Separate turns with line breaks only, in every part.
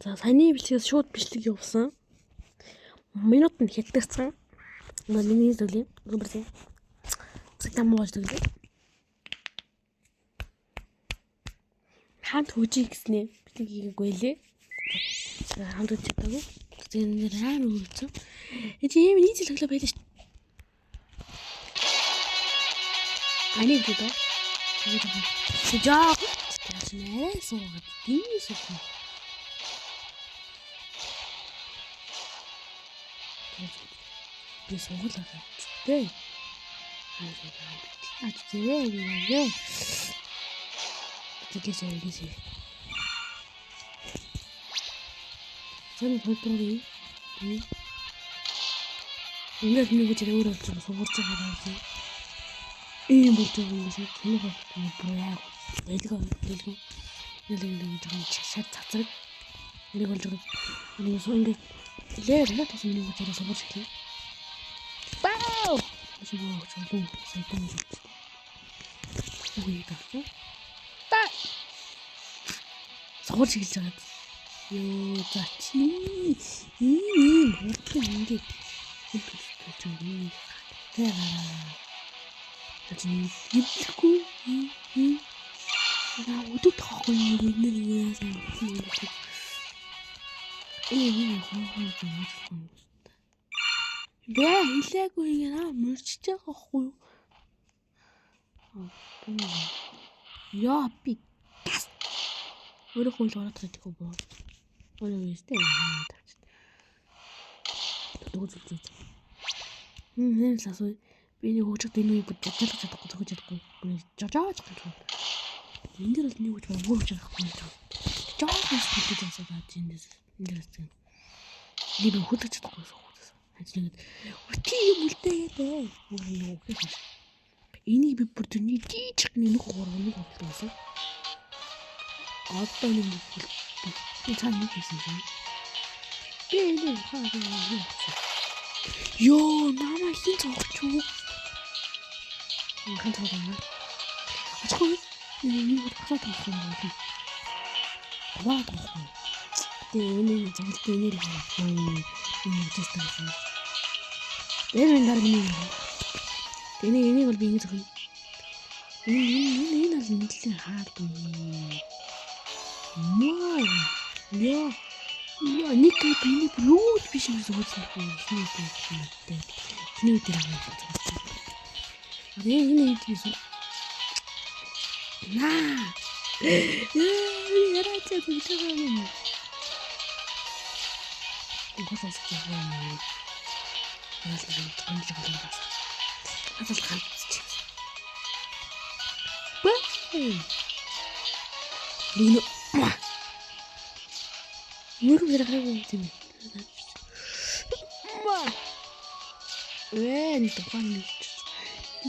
За саяны бичлэгээс шууд бичлэг явуулсан. Минут нь хятгацсан. Миний зүйлээ. Зүбэрсэн. Цагтаа муу болж тэглээ. Хамт хөгжиж гэснээ бичлэг хийгээгүй лээ. Хамт хөгжиж чадаагүй. Тэгээ нэр амар хөгжсөн. Энд ийм нийт зэл хөглөө байлаа шүү. Ани гэдэг. Жаа. Яасан ээ суугаад. Димээ суух. Би сууглаа. Тэ. Аа зээ яа. Тэгээс яа. Сан хөтрөө. Ингээд нэг үгээр өөр болж байгаа сугарч байгаа юм. Ийм болж байгаа юм шиг тэнэг бүр яах вэ? Дэлгөө дэлгөө. Нэг жоохон шат цацраг. Нэг болж байгаа. Нэг суу ингээд лээ надаас нэг үгээр сугарч эхлэв. Бау! Сугарч чулуу сайтан гэж. Үгүй таа. Та. Сугарч эхэлж байгаа. Йоо за чи ийм хурдан ингээд хөдөлж байгаа. Тэгээ. Гэвлэхгүй. Наа өдөрт хоохгүй юм нэг яасан юм бэ? Энэ хоохгүй юм юм. Бэ хэлээгүй юм аа мөрчиж байгаа хоохгүй юу? Яа би гас. Өөрөө хөл ороод ирэх үү боо. Өөрөө өстэй юм тавч. Дүүз зүг. Нэр л асуу. Би нэг хөгжих энэ үеийг жажаалах чадахгүй зөхөж чадахгүй. Жожоож гэж байна. Энэ дэр бол нэг үеч баг өөр чадахгүй юм. Жоохон сэтгэлж асуугаад эндээс энэ дэр зүг. Би хөдлөж чадахгүй суугаас. Ажил ингээд үти юм үлдээгээд ээ. Юу гэх. Энийг би бүр тэрний жижиг нэг гурав нэг болсон. Одоо нэг би цаана нэг хийсэн юм. Би энэ хаа юм. Йоо, намаа хин цогч юу? Хин цогч юм. Ачгүй. Нэг хасаа тавих юм бол. Хаваа тавих юм. Тэгээ энэ зөөлт энийг л энэ үжээс тавьсан. Тэр энэ дараа миний юм. Тэгээ энийг бол би ингэж зөхөн. Энэ бол нэлээд хаард юм. Маа. Яа. Яа, нэг би юу ч биш юм зүгээс юм. Эхний үдээр авах юм. Энэ хийсэн. Наа. Яа, яа, тэгж байгаа юм. Госос юм. Яасан юм томж байгаа. Хатал ганц. Бэ. Нүг. Нүг зэрэг юм. Ма. Вэ, нэг тухайн нэг.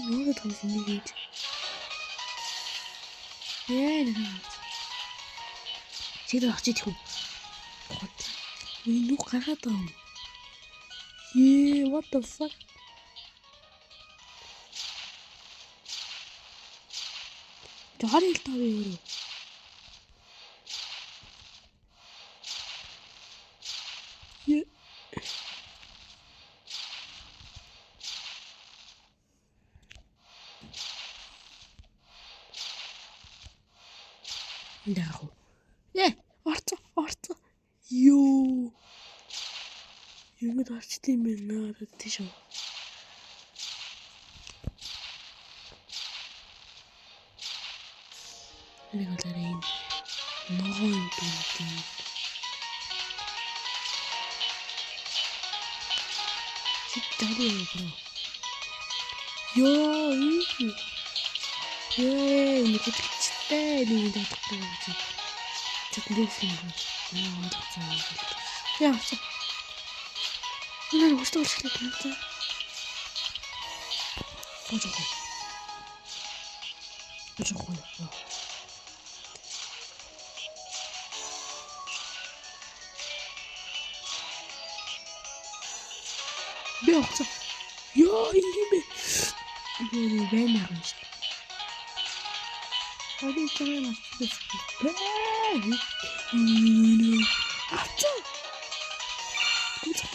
Нүг томс нэг гэж. Ээ, нэг. Чид очиж хүү. Нүг гаргаад байгаа юм. Ээ, what the fuck? Жохор хэл тав өөрөө. Энд яах вэ? Ээ, орцоо, орцоо. Йоо. Юмд орчт юм байна. Тийш үү. Нэг бол арай энэ ногоон юм тийм. Чи жали юм бро. Йоо, энэ. Ээ, нэг хөдөлгчтэй нэг дуудахгүй юм чи. Чэтлээс юм. Аа, ондоцсон юм. Яа, авчих. Нэр хөштөө болчихлоо тань. Божох. Божох. Би авчих. Йоо, энэ юм бэ? Би байна юм шүү. Ари чамаа авчихсан.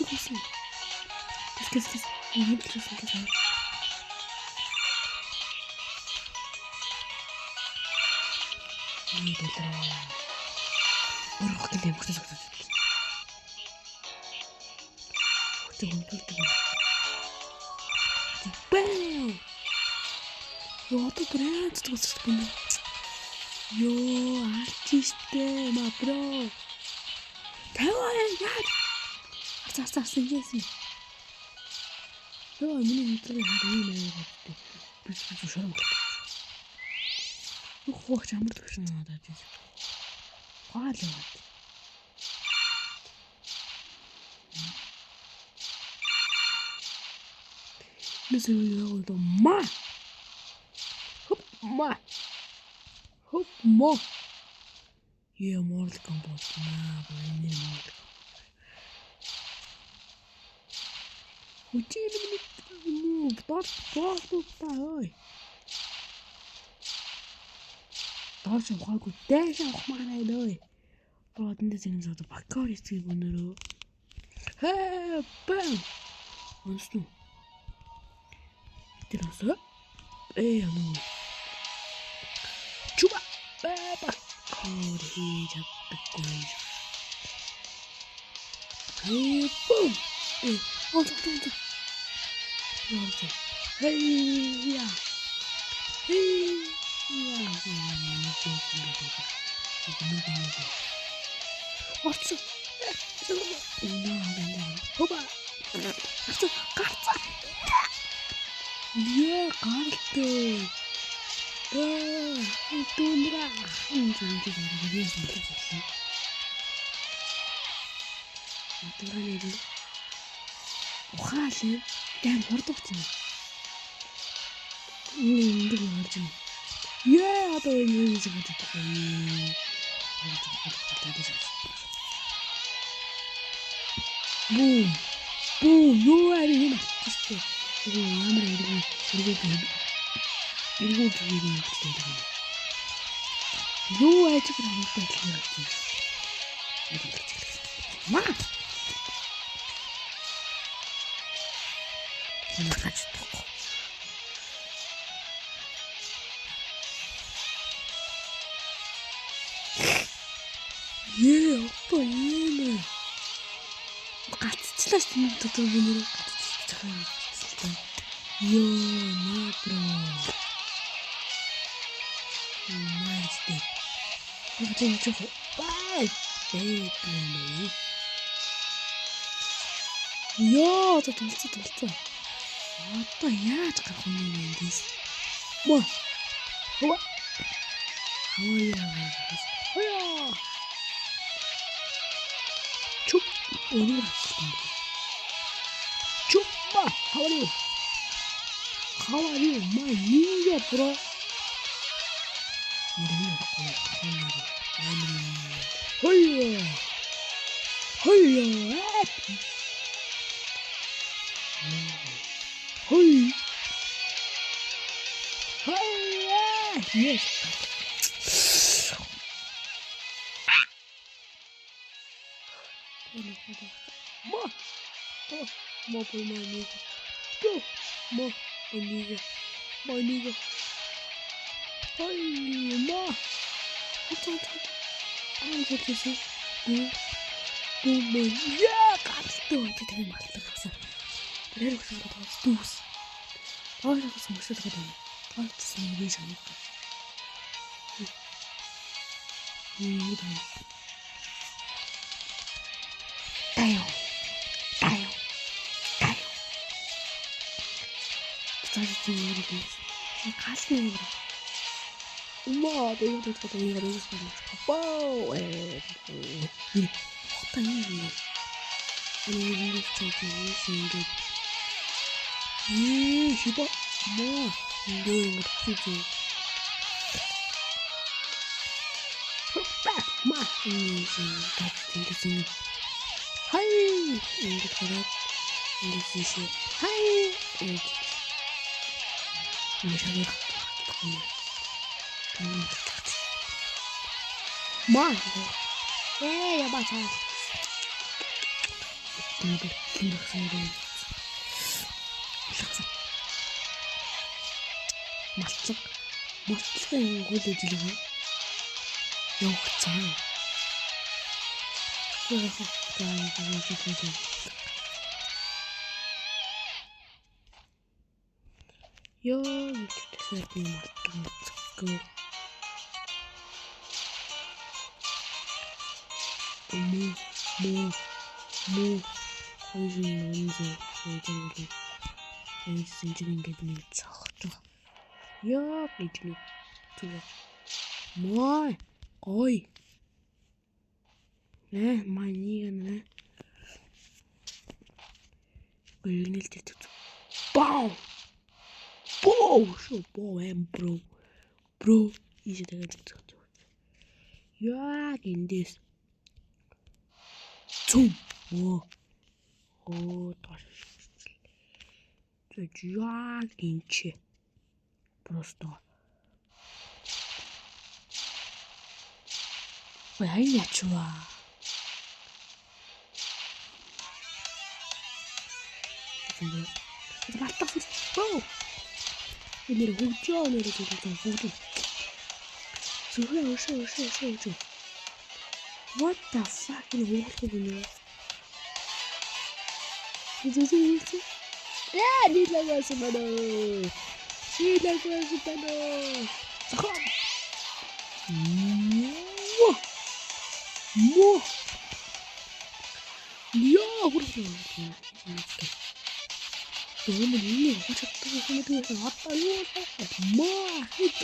Хүсэн. Кис кис. Энэ хэлсэн гэсэн. Нэг л өрөх гэл юм хөтөс хөтөс. Хөтөс хөтөс. Бэм. Йоо, одоо брэнд зүгсэх юм. Йоо, артисттэй ма бро. Таваа яаж? Арц арц яасан. Йоо, миний мэдлэг хар юм аа гэдэг. Би би шорон. Хууч амар төгшин надад тийм. Хаал яваад. Нэсэ юу ма. Хоп ма. Хоп ма. Яа Mortal Kombat наа энэ Mortal Kombat. Хүчээр миний дор дор та ой. Доош ухаагүй дээш ухмаар байна ой. Бод эндээс ингэ зод бакор эцгийг өнөрөө. Хээ бэм. Онсон. Тэр онсоо. Ээ яна. Чуба. Бакор хийж чаддаггүй. Хээ бэм. Ээ онсон. Онсон. Хей я. Хей. Орцсон. Хоба. Гарцсан. Гарцсан. Яа, гаралтай. Аа, түнрэ. Энэ ухаалаа. Гам хурд болсон. Энэ ингэ гарч байна. Яа, одоо энэ юм шиг боддог юм. Бум. Бум, юу ари юм болчихсон. Ямар эргүү эргүү эргүү юм гэдэг юм. Юу айж хамаатай адилхан болсон. Маа. Энэ гаж тох. Ээ, одоо юм. Гацчлаа шүү дээ дотор би нэр гацчих юм. Йоо, наа бро. Nice day. Нэг юм чи бай. Бэй бэй. Йоо, одоо тулцсан. Одоо яаж гарах вэ юм дэс? Мө. Хөө. Хаваа. Хөөе. Чуп. Энийг авчихсан. Чупа. How are you? How are you, my ninja bro? Хөөе. Хөөе. Хөөе. Хөөе. Yes. Ма. Ма ма nigga. Go. Ма nigga. Ma nigga. Hey ма. Аа зөвхөн. Гү мэ. Яа, галтай байж тэр маллаг авсан. Тэр хөсөн бодгоос дүүс. Тоошоос мөшөлгöd байна. Тоошсон юм би шанах. Ийм юм. Тайо. Тайо. Тайо. Цааш чи юу юм? Галны юм. Маа, тэгээд бодгоо юм байна. Вау. Хотоо юм. Энэ чи юм. Ээ, хиба. Маа, ингэ ингэ. Хоппа. Маа. Энэ хай. Ингэ хараад ингэ тийшээ. Хай. Энэ шагнах. Маа. Ээ, яба цаа. Тэмдэгсэн юм. Алгацсан. Малтлаг. Малтлагын гүйл жилгээ. Явагдсан. Йоо, тэгэхээр би малтлаг мэдгүй. Мө мө мө хоёр үнзээ энэ чинь ингээд нэг цогч. Яа гэж нэг зүгээр. Мой ой. Нэ манийг нэ. Гэрнэл тэр Бау. Боо шо боо эм бро. Бро ийш тэгээд цогч. Яг эндээс. Цүм. Оо. Оо тоош. Яг энэ чи. Просто. Ой, хайн ячваа. Малтах. Боо. Энэ хөгжөө нэр хэлсэн хөгжөө. Зүрхээ өшөө өшөө өшөө өшөө. What the fuck энэ хөглөх юм бэ? Зүрхээ. Яа, нийлэгээс байна. Нийлэгээс байна. Зохион. Мо. Мо. Яа, хүрсэн. 너무 눈이 오셨다고 생각해서 왔다 뭐 해줘.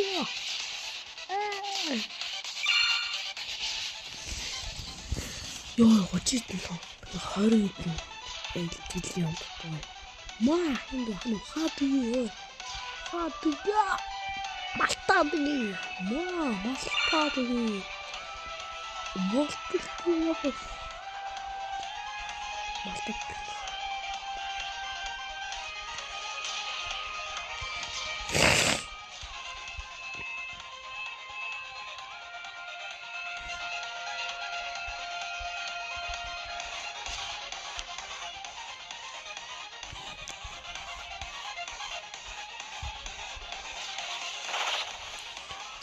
Йоо, 30 20 хэдэн жилийн юм байна. Маа энд хань хаадаг. Хаадаг. Малтаадаг. Маа малтаадаг. Малтдаг. Малтдаг.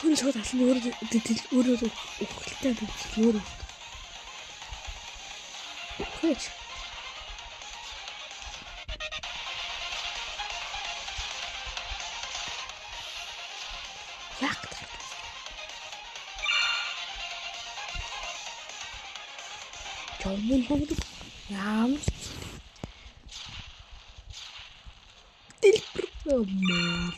Тэр шууд аль нь өөрөө өөрөө үхэлтэй өөрөө. Үхэж. Яг гэдэг. Жомон хогд ямар дэлбэр мөр.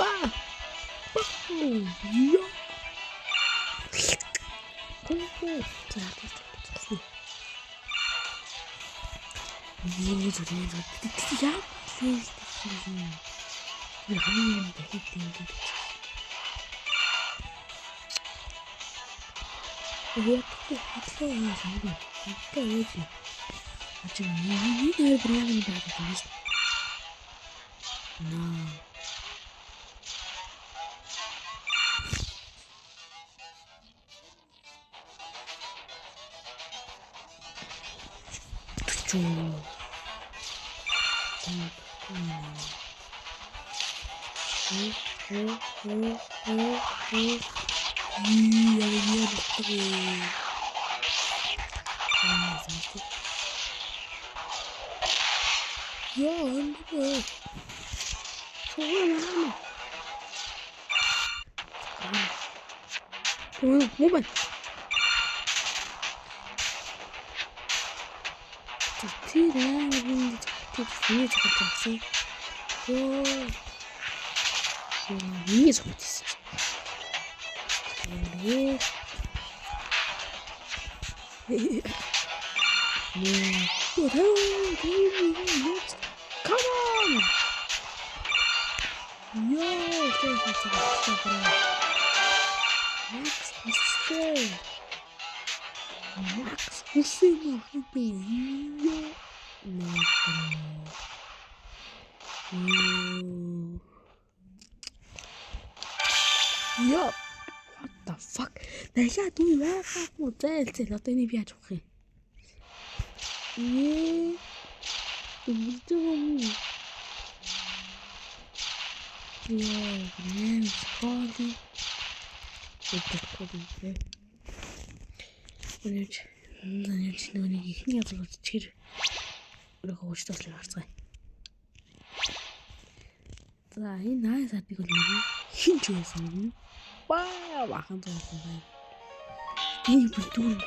Яа. Миний зүрх яа лээ. Тэр хамгийн юм дахид ингээд. Яг хатлаа юм санаа. Одоо юу вэ? Ачи миний дээр бүр юм байдаг юм шүү. Наа. Муу байна. Тэр амар юм тэр зогссон. Йоо. Миний зогссон. Нээ. Come on. Йоо, Max хүссэн. Max хүссэн юм уу? Йоо. Дахиад үе байгаагүй. Зээл зээл одоо энийг би яаж авах юм? Ээ. Үгүй юм. Яа, нэм сколи. Үгүй. Өнөөч нэг нэг ихний язгал чир өөрөө хөөж туслах харцгаая. За энэ 8 сардыг бол хин ч байсан юм. Ваа, бахан зурсан байна. Би бүр дүүр.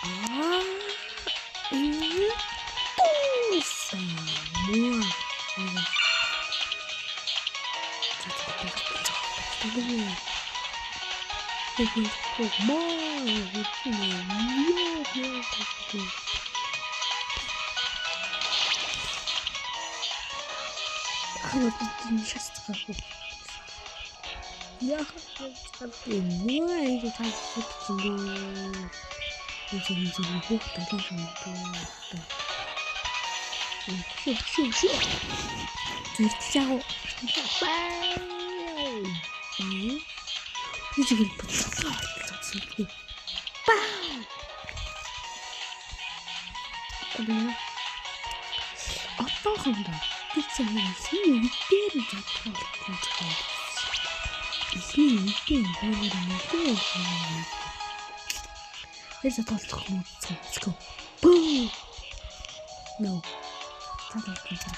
Аа. Энэ. Муу. Одоохондоо тэр цагийн эхний үедээр нь задгаа болтсон. Эхний үедээ бүүгээр нэлээ юм. Тэр задгаа болох юм уу? Let's go. Бүү. No. Задгаа болтсон.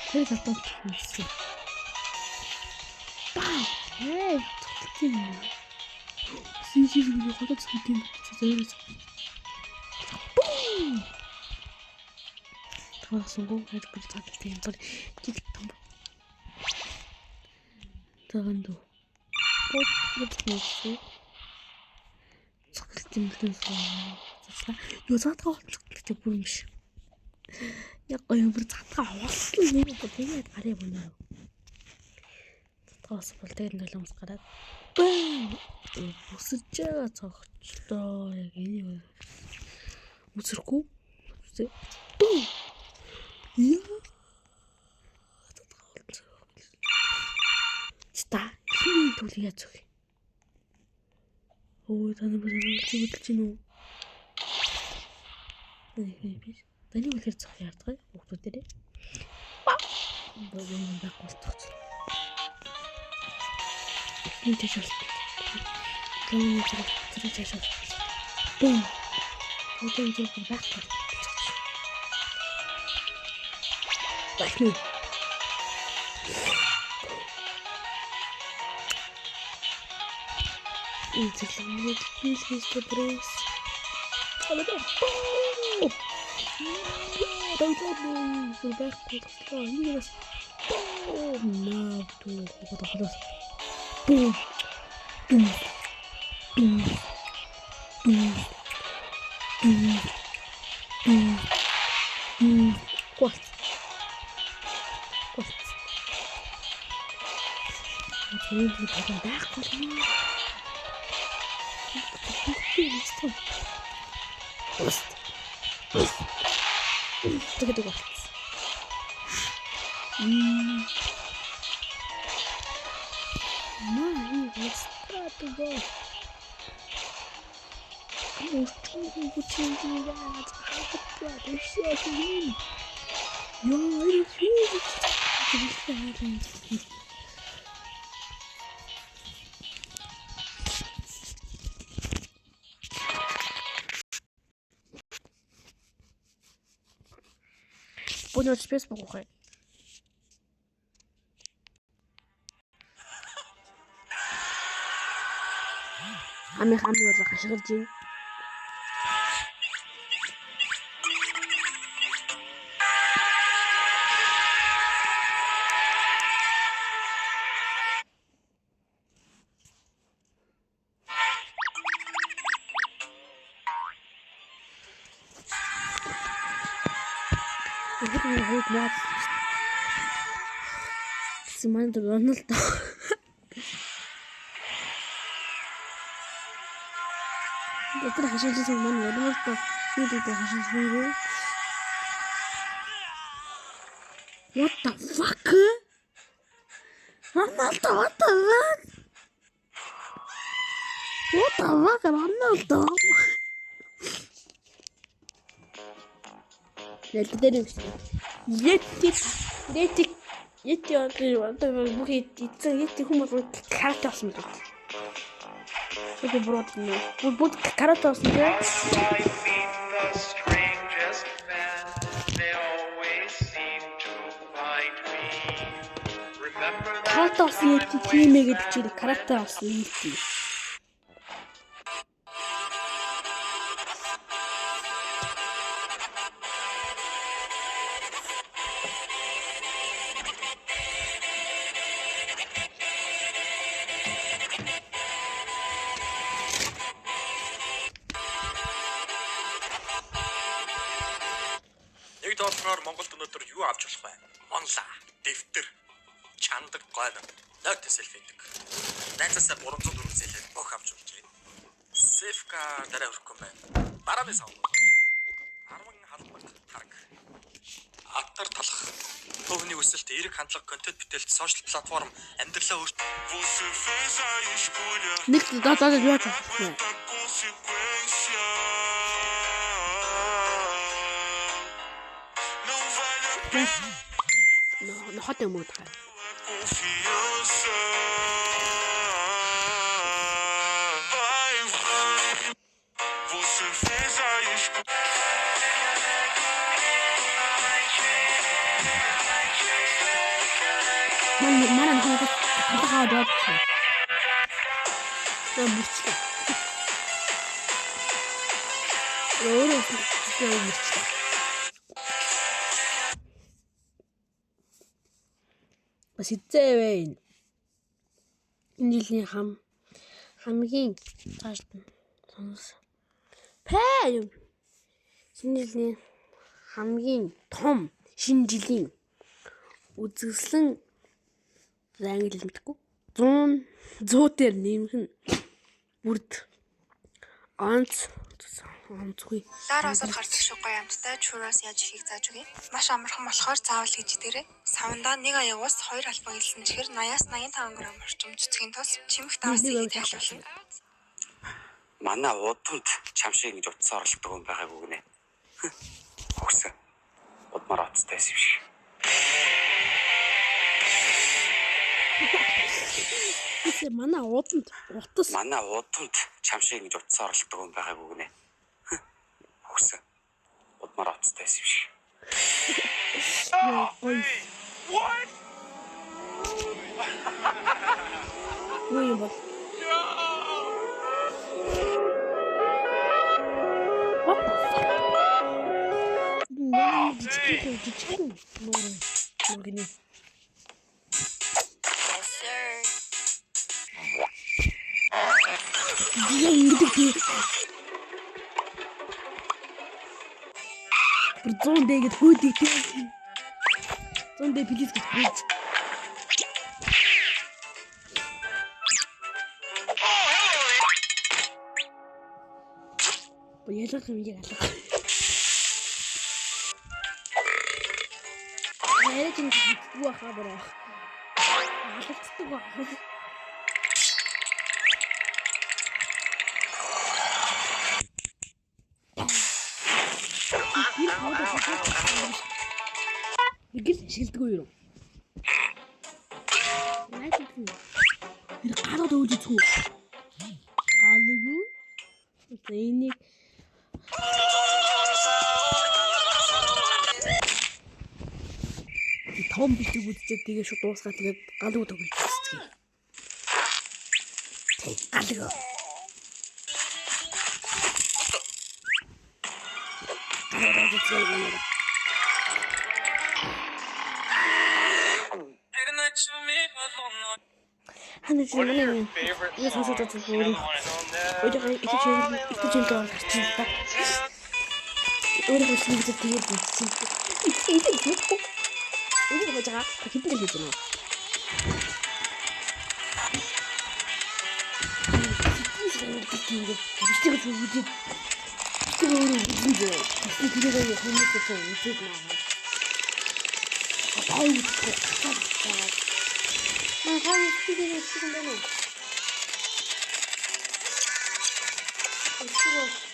Тэр задгаа болтсон. Баа. Ээ, цогцсон юм. Синжир үгүй хотод цогцсон юм. Зөөрөөс. Бүү. Таасангүй хайр бүр цаадалтай юм зур жил том. Таанд. Бод. Цогцолт юм л заслаа. Юу заадгаа болчихсон бүр юм биш. Яг гоё бүр заадгаа хулсан юм бол тэгээд гарыг өнөө. Заадгаа бас бол тэгээд нөлөөс гараад. Өсөж байгаа цогцлоо. Яг энийг үсрэхгүй. Бүү. Яа. Та хин төлөв яаж өгөх? Өө таны бүр зүгэлж гин үү? Нэг биш. Таны үлгэр цох яардгаа хүүхдүүд дээрээ. Богино байхгүй болчих. Эхний чаш бол. Таны зэрэг чаш бол. Бүү. Одоо зэрэг байхгүй. Бахны. Эзэрлэг бийлгээстэй брэс. Алаа. Дайдаа бүр байхгүй боллоо. Энийг бас наа туу хот холоос. Бүү. Дүү. Дүү. Дүү. Дүү. Дүү. Дүү. Гол. Гол. Тийм л байхгүй юм. Тэгээд болцсон. Маа, ястаа. Йоо, энэ Өнөөдөр Facebook ухъя. Ами хами бол хашгирж байна. Манай Роналдо. Тэр хашаалсан манай Роналдо нэг үдэ хашаалсангүй. What the fuck? Роналдо, what the fuck? What the fuck, Роналдо? Нэлээд дээр юм шиг. Йети Йети Йети одоо бүх эзэн Йети хүмүүс карат болсон юм. Тэгээд буруу юм. Бүгд карат болсон тийм. Карат болсон Йети тийм ээ гэж бичээрэй. Карат болсон Йети.
Нэг доллараар Монголд өнөөдөр юу авч болох вэ? Монла, дэвтэр, чандаг гойно, нойт селфи гэдэг. Найзаасаа 304 зээлээр бөх авч болж байна. Сефка дараа өрөхгүй юм байна. Барааны сав. 10 халбаг тараг. Атар талах. Төвний өсөлт, эерэг хандлага, контент бүтээлт, сошиал платформ амьдралаа өөрч.
Нэг доллараар юу авч болох вэ? Нохот юм уу та? Манай нохот талхаа явуулсан. Наа мөрчлээ. Өөрөө мөрчлээ. Бас хизээ вэ энэ. Энэ жилийн хамгийн цааш сонс. Пэ юм. Шинэ жилийн хамгийн том шинэ жилийн үзэсгэлэн англи хэл мэдэхгүй. 100 дээр нэмэх нь бүрд онц онцгүй.
Лар осол гардаг шиг гоё амттай churros яаж хийхийг зааж өгье. Маш амархан болохоор заавал хийж идээрэй. Савндаа нэг аяг ус, 2 халбаг элсэн чихэр 80-аас 85 г орчим цэцгийн тос, чимэх давс хийх тайлбарлана.
Манай удамд чам шиг ингэж утсаа оролдог юм байгаагүй гинэ. Хөгсөн. Удмаар утастай байсан юм шиг.
Манай удамд утас.
Манай удамд чам шиг ингэж утсаа оролдог юм байгаагүй гинэ. Хөгсөн. Удмаар утастай байсан юм шиг.
What? Юу юм бол? What the fuck? Яа, жижиг нуур гинэ.
Yes sir.
Яг ингэдэг тий. Бүр 100 дэ гэд хөөдөг тий. 100 дэ плиз гэж хөөж. Бо ялгах юм яг алга. Яриа чинь мэддэггүй баха бороо. Алгацдаг баха. Гэл шилдэггүй юм. Тэр гараад өөж үзэх үү? Галгүй. За энийг том бичлэг үзчихээд тэгээ шууд дуусгаад тэгээд галгүй тоглож үздэг. Тэг галгүй. Гараад үзэх юм. Ханаа чи манай энэ сонсоод үзэх өөр. Өөрийнхөө их чиглэл гарч ирсэн та. Өөрийнхөө бичлэг үзээд тэгээд үзсэн. Энэ мэдгүй. Энэ хож байгаа хэдэн жил хийж байна вэ? Бичлэг үзээд бичлэг өөрөө үзэн зөө. Бичлэг тэрийг хүмүүс үзээд наагаа. Одоо үзэх гацаа. Манай хаа хэвчээ юм байна уу? Хэвчээ.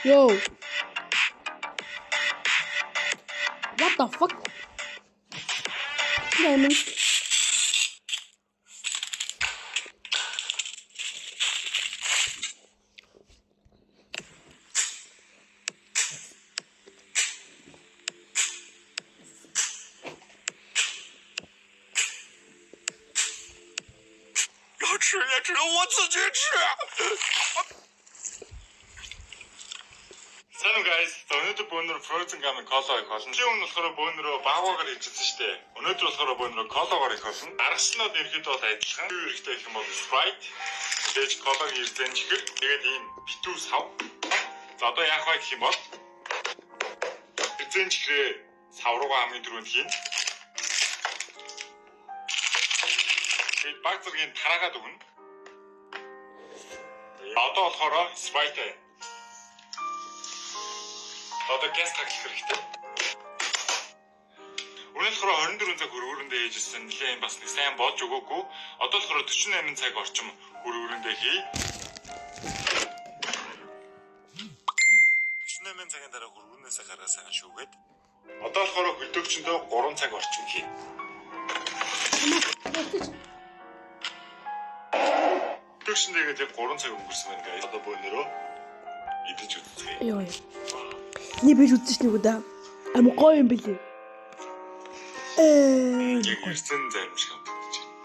Yo. What the fuck? Lemon.
Сайн guys. Өнөөдөр бөөнөр Frozen Gum Cola их болно. Жилийн өмнө болохоор бөөнөрөө багваагаар хийжсэн шүү дээ. Өнөөдөр болохоор бөөнөрөө Cola-гаар их болно. Аргачлалууд ерөөхдөө бол адилхан. Юу хэрэгтэй гэх юм бол Sprite, мэдээж Cola-гийн эрзэн чихэр, тэгээд ийм битүү сав. За одоо яах вэ гэх юм бол эрзэн чихрээ сав руугаа хамгийн түрүүнд хийн. Тэгээд баг зэргийн тараагаад өгнө. Одоо болохоор Sprite. Одоо газ таглах хэрэгтэй. Өнөөдөр болохоор 24 цаг хөргөрөндөө хийжсэн. Нилээн бас нэг сайн болж өгөөгүй. Одоо болохоор 48 цаг орчим хөргөрөндөө хий. 48 цагийн дараа хөргөрнөөсөө гаргаа сайхан шүүгээд. Одоо болохоор хөлдөөгчөндөө 3 цаг орчим хий. Хөлдөөгчөндөө яг 3 цаг өнгөрсөн байна guys. Одоо бөөнөрөө идэж үзцгээе.
Йоо. Ни бэж үзсэн нэг удаа. Ам гоё юм бэлээ.
Яг ирсэн зарим шиг амтагдаж байна.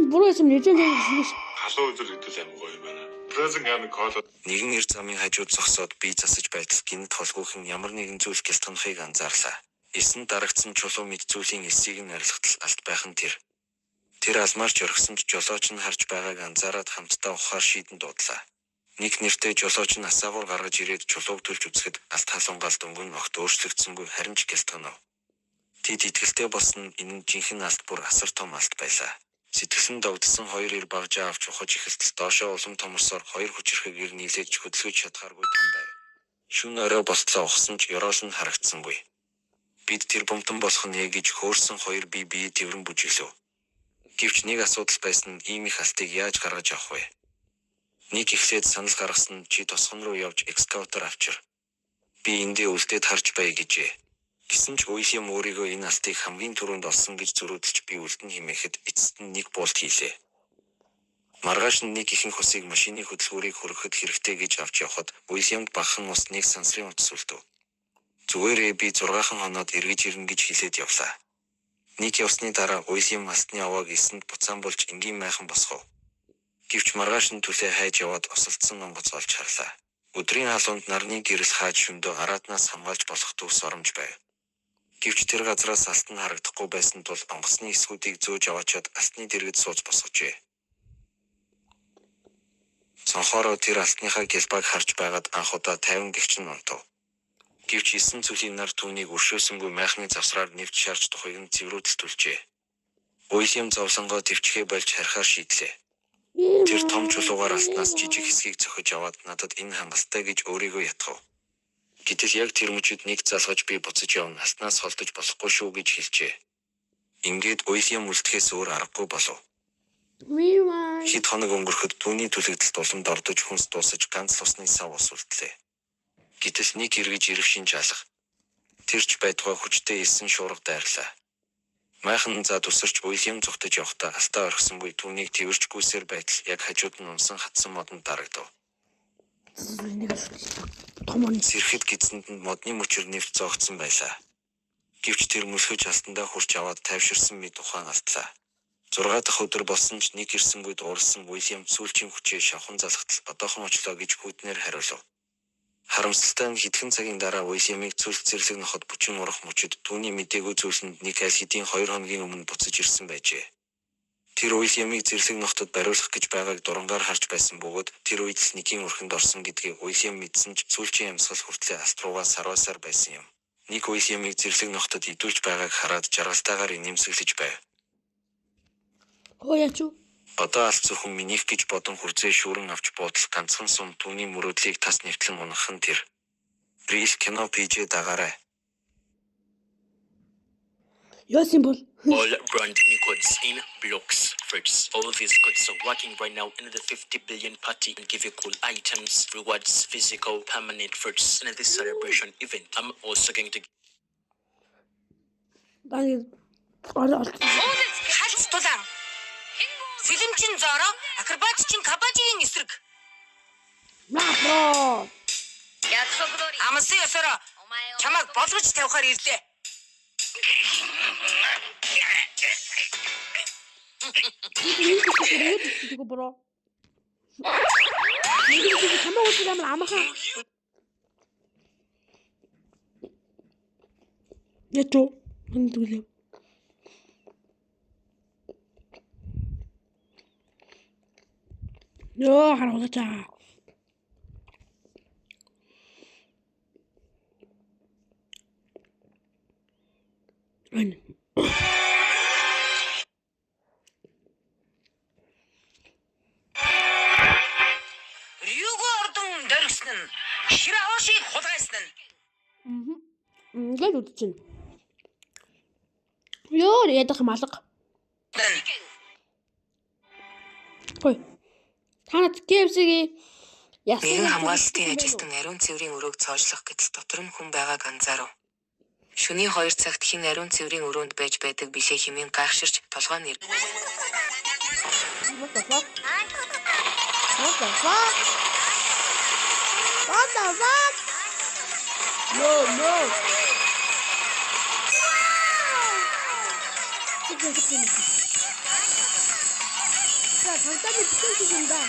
Буруу юм нэржэн зэрэг шиг.
Халуун үзэр идэл ам гоё юм байна. Frozen Gum Cola.
Нэгэн эр замын хажууд зогсоод бие засаж байтал гинт холгүйхэн ямар нэгэн зүйл гялтганахыг анзаарлаа. Эсэн дарагдсан чулуу мэд зүйлийн эсийг нь арилгатал алт байх нь тэр. Тэр алмаарч орхисон ч жолооч нь харж байгааг анзаараад хамтдаа ухаар шийдэн дуудлаа. Нэг нэртэй жолооч нь асаагуур гаргаж ирээд чулууг төлж үзэхэд алт халуун галд өнгөн огт өөрчлөгдсөнгүй харин ч гялтганав. Тэд итгэлтэй болсон нь энэ нь жинхэнэ алт бүр асар том алт байлаа. Сэтгэл нь догдсон хоёр эр багжаа авч ухаж эхэлтэл доошоо улам томорсоор хоёр хүчирхэг эр нийлээж хөдөлгөж чадхааргүй том байв. Шүн орой болтлоо ухсан ч ёроол нь харагдсангүй. Бид тэр бомтон болох нь ээ гэж хөөрсөн хоёр бие бие тэврэн бүжиглэв. Гэвч нэг асуудал байсан нь ийм их алтыг яаж гаргаж авах вэ? Нэг эхлээд санал гаргасан нь чи тосгон руу явж экскаватор авчир. Би эндээ үлдээд харж бай гэжээ. Гэсэн ч Уильям өөрийгөө энэ алтыг хамгийн түрүүнд олсон гэж зөрүүдэлж би үлдэн хэмээхэд эцэст нь нэг буулт хийлээ. Маргааш нь нэг ихэнх усыг машины хөдөлгүүрийг хөргөхөд хэрэгтэй гэж авч явхад Уильямд багахан ус нэг сансрын утас үлдэв. Зүгээрээ би 6 хоноод эргэж ирнэ гэж хэлээд явлаа. Нэг явсны дараа Уильям алтны авааг эсэнд буцаан болж энгийн майхан босгов. Гэвч маргааш нь түлээ хайж яваад осолдсон онгоц олж харлаа. Өдрийн халуунд нарны гэрэл хааж шөндөө араатнаас хамгаалж болох төвс оромж байв. Гэвч тэр газраас алт нь харагдахгүй байсан тул онгоцны эсгүүдийг зөөж аваачаад алтны дэргэд сууж босгожээ. Цонхоороо тэр алтныхаа гялбааг харж байгаад анх удаа 50 гэгч нь унтав. Гэвч 9 цүлийн нар түүнийг өршөөсөнгүй майхны завсраар нэвт шарж тухыг нь цэврүүдэл түлжээ. Уильям зовлонгоо төвчхээ болж харихаар шийдлээ. Тэр том чулуугаар алтнаас жижиг хэсгийг цохиж аваад надад энэ хангалттай гэж өөрийгөө ятгав. Гэтэл яг тэр мөчид нэг залгаж би буцаж явна алтнаас холдож болохгүй шүү гэж хэлжээ. Ингээд Уильям үлдэхээс өөр аргагүй болов. Хэд хоног өнгөрөхөд түүний түлэгдэлт улам дордож хүнс дуусаж ганц усны сав ус үлдлээ. Гэтэл нэг эргэж ирэх шинж алга. Тэр ч байтугай хүчтэй элсэн шуурга дайрлаа. Майхан зад үсэрч Уильям зугтаж явахдаа алтаа орхисон буй түүнийг тэвэрч гүйсээр байтал яг хажууд нь унсан хатсан модонд дарагдав.
Нэг том он.
Сэрхэд гидсэнд нь модны мөчөр нэвт зоогдсон байлаа. Гэвч тэр мөлхөж алтандаа хүрч аваад тайвширсан мэт ухаан алдлаа. 6 дахь өдөр болсон ч нэг ирсэнгүй дуурсан Уильям сүүлчийн хүчээ шавхан залгатал одоохон очлоо гэж хүйтнээр хариулав. Харамсалтай нь хэдхэн цагийн дараа Уильямыг цүлх зэрлэг ноход бүчин урах мөчид түүний мдээгүй зүйлсэнд нэг аль хэдийн 2 хоногийн өмнө буцаж ирсэн байжээ. Тэр Уильямыг зэрлэг нохотод бариулах гэж байгааг дурангаар харж байсан бөгөөд тэр үед л Никийн өрхөнд орсон гэдгийг Уильям мэдсэн ч сүүлчийн амьсгал хүртлээ алт руугаа сарваасаар байсан юм. Ник Уильямыг зэрлэг нохотод идүүлж байгааг хараад жаргалтайгаар инээмсэглэж байв.
Хөө яач юу?
Одоо алт зөвхөн минийх гэж бодон хүрзээ шүүрэн авч буудал ганцхан сум түүний мөрөөдлийг тас нэвтлэн унах нь тэр. Брил кино пижээ дагаарай.
Яасан бол
All brand new codes in blocks fruits. All these codes are working right now in the 50 billion party and give you cool items, rewards, physical, permanent fruits in this celebration event. I'm also going to
Даа ороо олцсон.
Хальц тулаан. Сэлэмчин Зоро, акробатчин Кабажигийн эсрэг.
Наа.
Амлсан ёсороо чамайг болгож тавихаар ирлээ.
Энэ хэсэг юу гэдэг bro. Нэг хэсэг хамаагүй зүйл амар амархан. Яач юу? Энэ зүйлээ. Йоо харуулчаа. Энэ.
Рюго ордон дөргсөн нь Шираошиг хулгайсан нь.
Мм. Ингээд үдчихэв. Йоо ядах юм алга. Хой. Та над KFC-гийн яасан
Нэгэн хамгаалалтын ажилтан ариун цэврийн өрөөг цоожлох гэтэл дотор нь хүн байгааг анзаарав. Шөнийн 2 цагт хэн ариун цэврийн өрөөнд байж байдаг билээ хэмээн гайхширч толгой нь
What the fuck? What the fuck? What the fuck? No, no. Чиг чиг чиг. За, цагдаа мэдсэн юм да.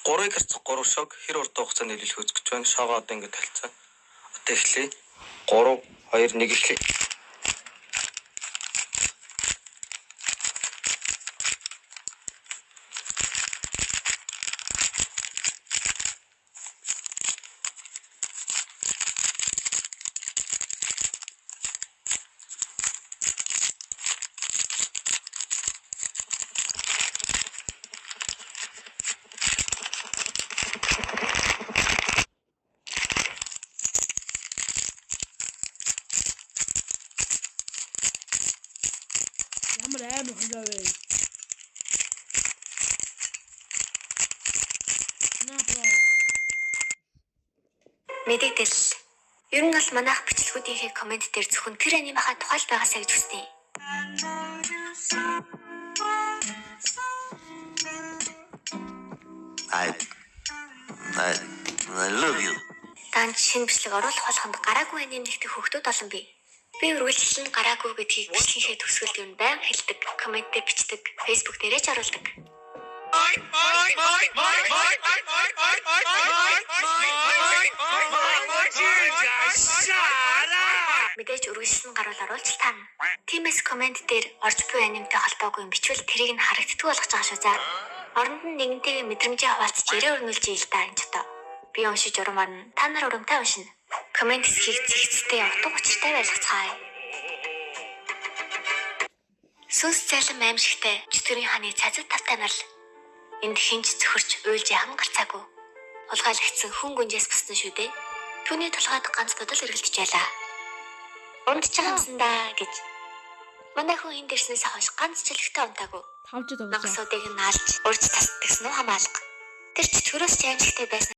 3-ыг харьцах 3 шог хэр урт хугацаанд нийлүүлэх үзэж байна. Шоогоо одоо ингэ талцсан. Одоо эхлэе. 3 2 1 эхлэе.
Ямар амар хожоо вэ? Наа bro.
Мэдэгдэл. Ер нь бол манайх бичлэгүүдийнхээ коммент дээр зөвхөн тэр анимахаа тухайл байгаасаа гэж хүснэ.
I love you.
Даанч шинэ бичлэг оруулах болгонд гараагүй аним нэгтгэх хүүхдүүд олон бий. Би үргэлжлэн гараагүй гэдгийг бичлэгийнхээ төгсгөлд ер нь байнга хэлдэг, коммент дээр бичдэг, Facebook дээрээ ч оруулдаг. Мэдээж үргэлжлэн гарвал оруулж л таарна. Тиймээс коммент дээр орж буй анимтай холбоогүй юм бичвэл тэрийг нь харагддаггүй болгож байгаа шүү за. Оронд нь нэгэнтэйгээ мэдрэмжээ хуваалцаж яриа өрнүүлж ийл та энэ ч одоо. Би уншиж урмаарна. Та нар урамтай уншина. Коммент хэсгийг зэгцтэй утга учиртай байлгацгаая. Сүнс цайлан аимшигтай чөтгөрийн хааны цазад тавтай морил. Энд хинч цөхөрч уйлж яхан гарцаагүй. Хулгайлагдсан хүн гүнжээс боссон шүү дээ. Түүний толгойд ганц бодол эргэлдэж байлаа. Унтж байгаа юмсан даа гэж. Манай хүн энд ирснээс хойш ганц чөлөгтэй унтаагүй.
Тавж тоглож.
Ногсуудыг нь алж, урьж тасдагсан уу хамаалга. Тэр чөтгөрөөс ч аимшигтай байсан.